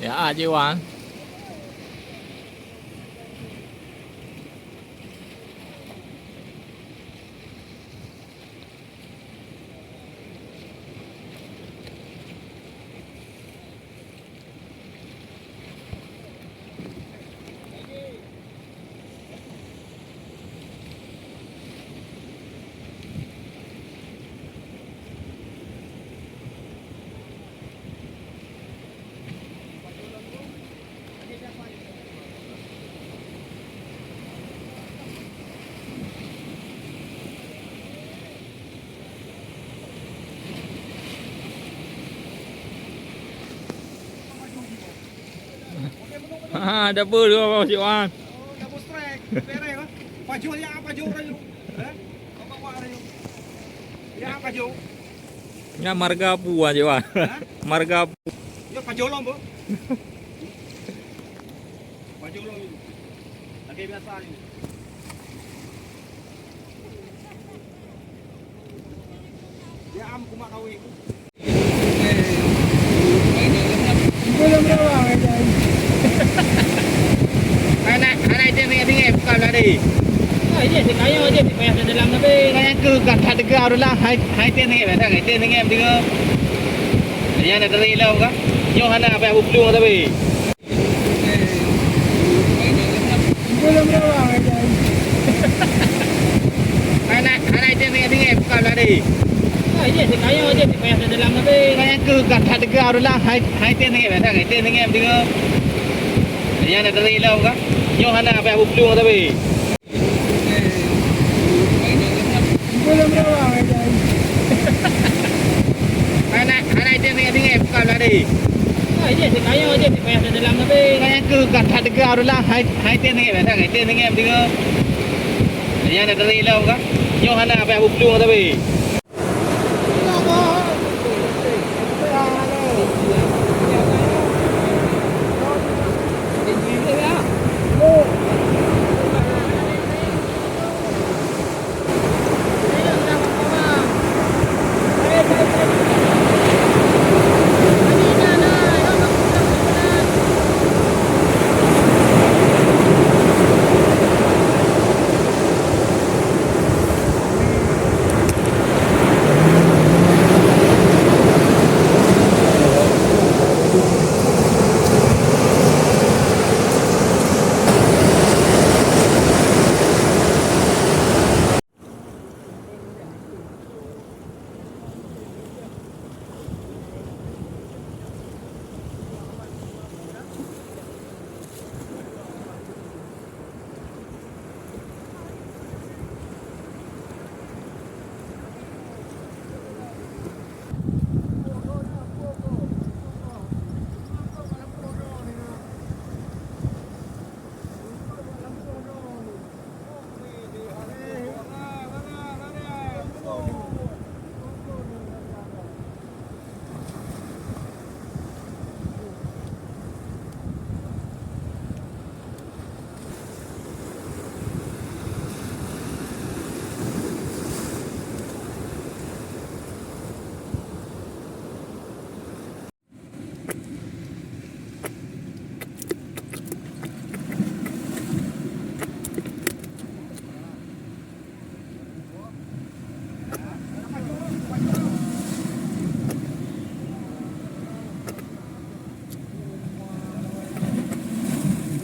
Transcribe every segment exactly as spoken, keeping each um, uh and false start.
Ya, Cik Wan. Ha, double tu, Abang Cik Wan. Oh, double strike. Beres, Bang. Pajoh ya, pajoh rayu. Eh? Apa buat rayu? Ya, pajoh. Nyan marga peue, Cik Wan? Ha? Marga peue? Ya, pajoh lom, Bang. Pajoh lom ni. Lagèe biasa ni. Dia am kumat kawin. Hana, hana item tinggai-tinggai, bukan lari. Oh, ini si kayu aja, si payah dalam tapi. Kayu ke, kat, kat dega tu lah. Hai, hai item tinggai, dah, item tinggai, tiga. Yang nak tarik lah, bukan? Nyoh hana payah buplueng tapi. Hana, hana item tinggai-tinggai, bukan lari. Oh, iya, si kayu aja, si payah dalam tapi. Kayu ke, kat, kat dega tu lah. Hai, hai item tinggai, dah, item tinggai, tiga. Yang nak tarik lah, bukan? Nyoh hana payah buplueng tapi. Hana, hana item tinggai-tinggai, bukan lari. Oh, iya, si kayu aja, si payah dalam tapi. Kayu ke, kat, kat dega tu lah. Hai, hai item tinggai, dah, item tinggai, tiga. Yang nak tarik lah, bukan? Nyoh hana payah buplueng tapi.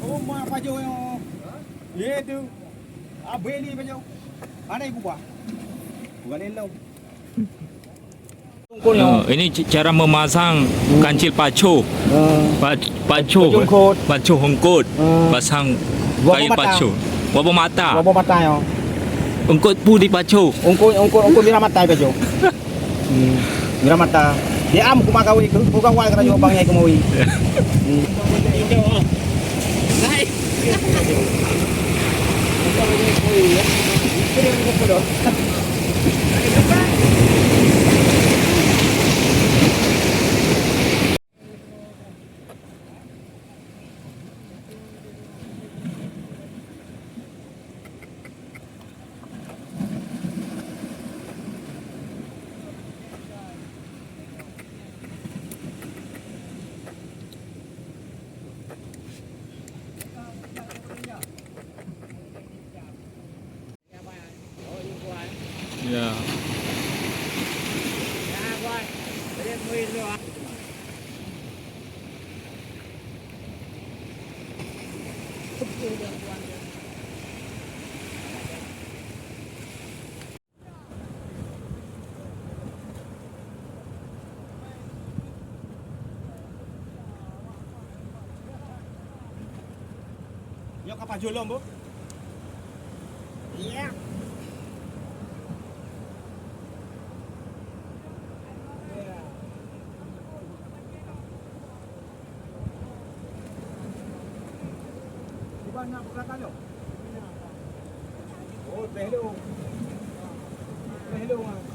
Oh, ma pajoh nyoe. Ye tu. Abéh ni pajoh. Hana ibuka. Bukan elok. Ungkut nyoe. Ha, ini c-, cara memasang kancil pacoh. Ha. Pa-, pacoh. Pacoh ungkut. Pacoh ungkut. Ha. Pasang kail pacoh. Dua boh mata. Dua boh mata nyoe. Ungkut peue dipacoh? Ungkut, ungkut, ungkut mirah mata pacoh. Hmm. Mirah mata. Dia am kuma kawin tu, bukan wai kena jawab bang nyai kemawi. Hmm. Nyoe ka pajoh lom, Bu. Ya. Cuba nak buka talo. Oh, teh lu. Teh lu, ah.